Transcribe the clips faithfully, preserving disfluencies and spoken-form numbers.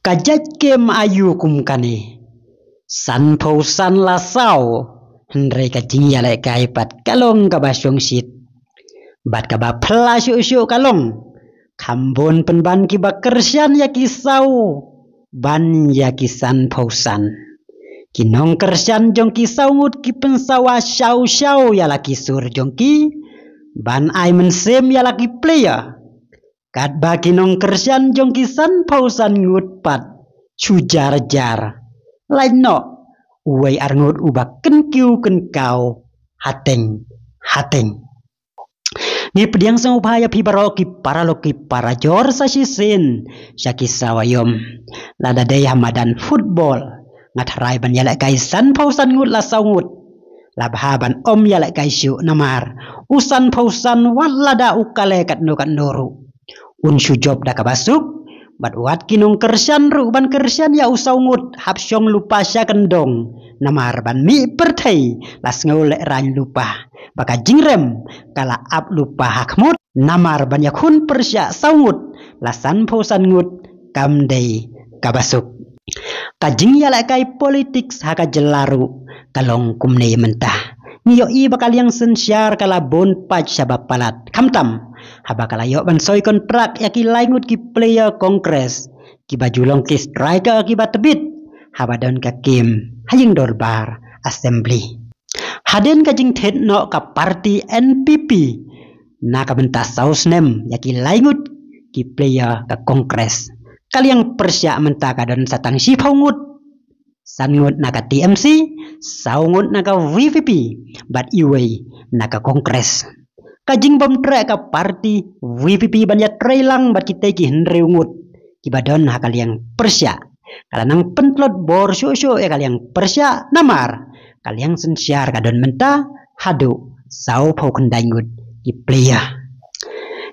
Ka jait kem aïu kum kane? Sanphew san la saw, hynrei ka jingïalehkai pat ka long kaba shongshit. Bad kaba phylla shuh shuh ka long, kham bun pynban kiba kyrshan ïa ki saw ban ïa ki sanphew san. Ki nongkyrshan jong ki saw ngut ki pynsawa shaw shaw ïa la ki sur jong ki ban ai mynsiem ïa la ki player. Katba ki nongkyrshan jong ki sanphew san ngut pat shu jar jar. Lait noh uwei ar ngut uba kynkiew kynkaw hateng hateng. Ngi pdiang sngewbha ïa phi baroh ki paralok ki parajor sa shisien sha ki saw aïom. Lada dei ha madan football, nga tharai ban ïalehkai sanphew san ngut la saw ngut. La bha ban ym ïalehkai shuh namar u sanphew san wat lada u kale katno katno ruh, un shu jop da kaba suk. Bad wat ki nongkyrshan ruh ban kyrshan ïa u saw ngut hap shong lypa sha kyndong, namar ban mih pyrthei la sngew lehraiñ lypa, ba ka jingrem ka la ap lypa ha khmut. Namar ban ïakhun pyrshah saw ngut la sanphew san ngut kam dei kaba suk. Ka jingïalehkai politics ha ka jylla ruh ka long kumne mynta. Ngi ïohi ba ka liang synshar ka la bun pait shaba palat, khamtam haba ka la ïoh ban soi kontrak ïa ki lai ngut ki player Congress, kiba ju long ki striker kiba tbit haba don ka kem ha ïing dorbar Assembly. Hadien ka jingthied noh ka party N P P, na ka bynta saw snem ïa ki lai ngut ki player ka Congress, ka liang pyrshah mynta ka don sa tang shiphew ngut. San ngut na ka T M C, saw ngut na ka V P P, bad iwei na ka Congress. Ka jingbym treh ka party V P P ban ïatrei lang bad kitei ki hynriew ngut kiba don ha ka liang pyrshah ka la nang pyntlot bor shuh shuh ïa ka liang pyrshah namar ka liang synshar ka don mynta haduh sawphew khyndai ngut ki player.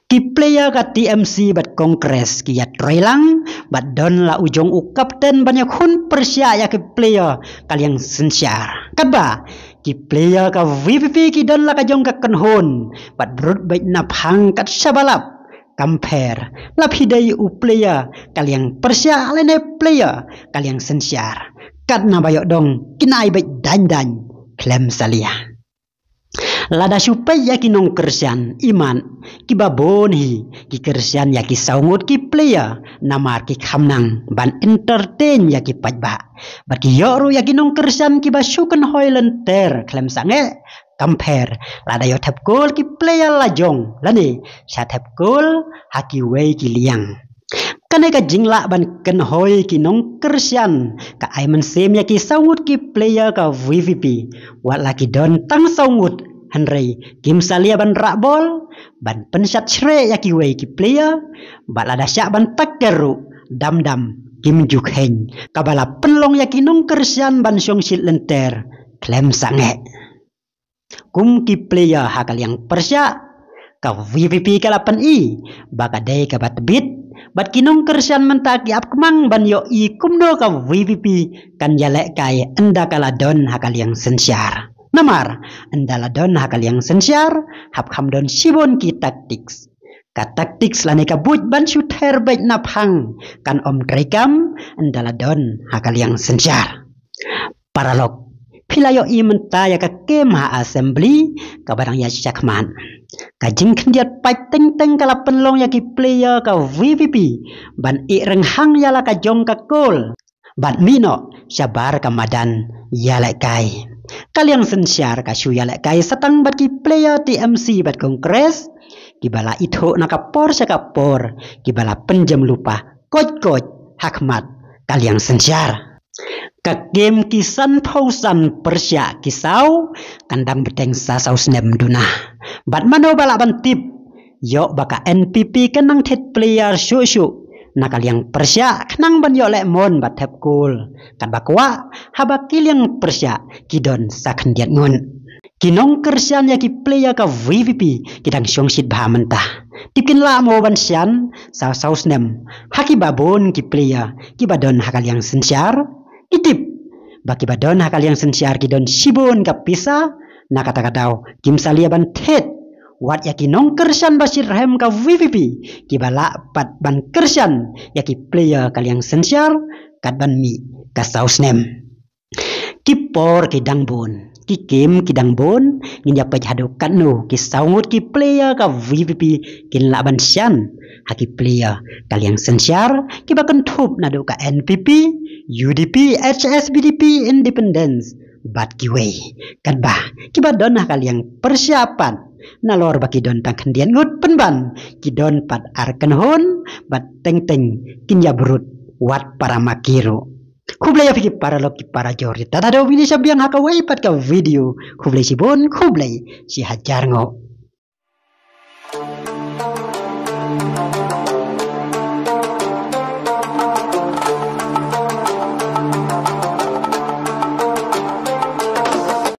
Ki player ka T M C bad Congress ki ïatrei lang bad don la u jong u kapten ban ïakhun pyrshah ïa ki player ka liang synshar. Katba ki player ka V P P ki don la ka jong ka kynhun bad brut beit na phang kat shaba lap. Compare la phi dei u player ka liang pyrshah lane player ka liang synshar, katna ba ïoh dong kin ai beit dain dain khlem salia. Lada shu peit ïa ki nongkyrshan imat kiba bun hi ki kyrshan ïa ki saw ngut ki player namar ki kham nang ban entertain ïa ki paidbah. Bad ki ïoh ruh ïa ki nongkyrshan kiba shu kynhoi lynter khlem sangeh. Compare lada ïoh thep kol ki player la jong lane sha thep kol ha kiwei ki liang. Kane ka jinglah ban kynhoi ki nongkyrshan ka ai mynsiem ïa ki saw ngut ki player ka V P P. Wat la ki don tang saw ngut hynrei kim salia ban rah bol, ban pynshat shreh ïa kiwei ki player, bad lada shah ban tackle ruh dam dam kim ju kheiñ, kaba la pynlong ïa ki nongkyrshan ban shongshit lynter khlem sangeh. Kum ki player ha ka liang pyrshah, ka V P P ka la pyni ba ka dei kaba tbit bad ki nongkyrshan mynta ki ap kmang ban ïohi kumno ka V P P kan ïalehkai ynda ka la don ha ka liang synshar. Namar ynda la don ha ka liang synshar hap kham don shibun ki tactics. Ka tactics lane ka buit ban shu ther beit na phang kan ym treikam ynda la don ha ka liang synshar. Paralok, phi la ïohi mynta ïa ka kem ha Assembly kaba dang ïa shakhmat. Ka jingkhyndiat pait teng teng ka la pynlong ïa ki player ka V P P ban ïeh rynghang ïa la ka jong ka kol. Bad mih noh shabar ka madan ïalehkai. Ka liang synshar ka shu ïalehkai satang bad ki player T M C bad Congress, kiba la ithuh na ka por sha ka por, kiba la pynjem lypa koit koit ha khmat ka liang synshar. Ka kem ki sanphew san pyrshah ki saw kan dang bteng sa saw snem duna. Bad mano ba lah ban tip ïoh ba ka N P P kan nang thied player shuh shuh na ka liang pyrshah khnang ban ïoh leh mon bad thep kol. Katba kwah haba ki liang pyrshah ki don sa khyndiat ngut. Ki nongkyrshan ïa ki player ka V P P ki dang shongshit bha mynta. Tip kin lah mo ban shan sa saw snem ha kiba bun ki player kiba don ha ka liang synshar? Ki tip ba kiba don ha ka liang synshar ki don shibun ka pisa, na kata ka daw kim salia ban thied. wat ïa ki nongkyrshan ba shitrhem ka VPP, kiba lah pat ban kyrshan ïa ki player ka liang synshar, kat ban mih ka saw snem. Ki por ki dang bun, ki kem ki dang bun, ngin ïa peit haduh katno ki saw ngut ki player ka VPP kin lah ban shan ha ki player ka liang synshar, kiba kynthup naduh ka NPP, UDP, HSPDP, Independence, bad kiwei. Katba kiba don ha ka liang pyrshah pat, nalor ba ki don tang khyndiat ngut, pynban ki don pat ar kynhun, bad teng teng kin ïa brut wat para ma ki ruh. Khublei ïa phi ki paralok ki parajor, ïa tat haduh mynta sha biang ha kawei pat ka video. Khublei shibun, khublei shihajar nguh.